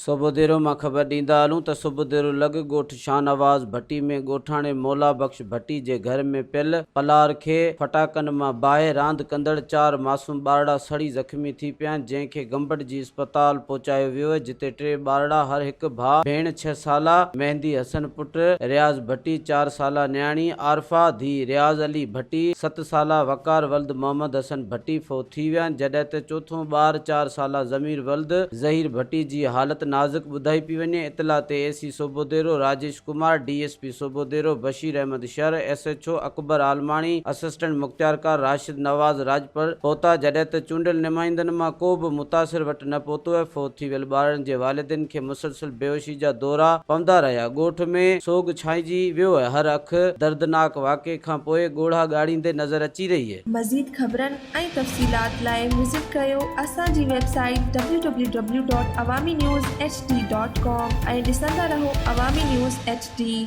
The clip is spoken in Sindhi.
صوڀوديرو مان خبر ڏيندا هلون ته صوڀوديرو لڳ ڳوٺ شاهنواز ڀٽي ۾ ڳوٺاڻي مولا بخش ڀٽي جي گهر ۾ پيل پلار کي ڦٽاڪن مان باهه راند ڪندڙ چار معصوم ٻارڙا سڙي زخمي ٿي پيا جنهن کي گمبٽ جي اسپتال پهچايو ويو جتي ٽي ٻارڙا هر هڪ ڀاء ڀيڻ ڇهه سالا مهندي حسن پٽ رياض ڀٽي چار سالا نياڻي عارفه ڌي رياض علي ڀٽي ست سالا وقار ولد محمد حسن ڀٽي فوت ٿي ويا جڏهن ته چوٿون ٻار چار سالا ضمير ولد ظهير ڀٽي جي حالت نازڪ ٻڌائي پئي وڃي، اطلاع تي A C Sobhodero Rajesh Kumar, D S P Sobhodero Bashir Ahmed Shar, S H O Akbar Almani, assistant مختيارڪار راشد نواز راڄپر پهتا، جڏهن ته چونڊيل نمائندن مان ڪو به متاثر وٽ نه پهتو ۽ فوت ٿي ويل ٻارڙن جي والدين کي مسلسل بيهوشي جا دورا پوندا رهيا، ڳوٺ ۾ سوڳ ڇانئجي ويو ۽ هر اک دردناڪ واقعي کانپوء ڳوڙها ڳاڙيندي نظر اچي رهي. مزيد خبرن ۽ تفصيلات لاء وزٽ ڪريو اسان جي website W W W dot Awami news H D dot com ۽ ڏسندا رهو عوامي نيوز ايڇ ڊي.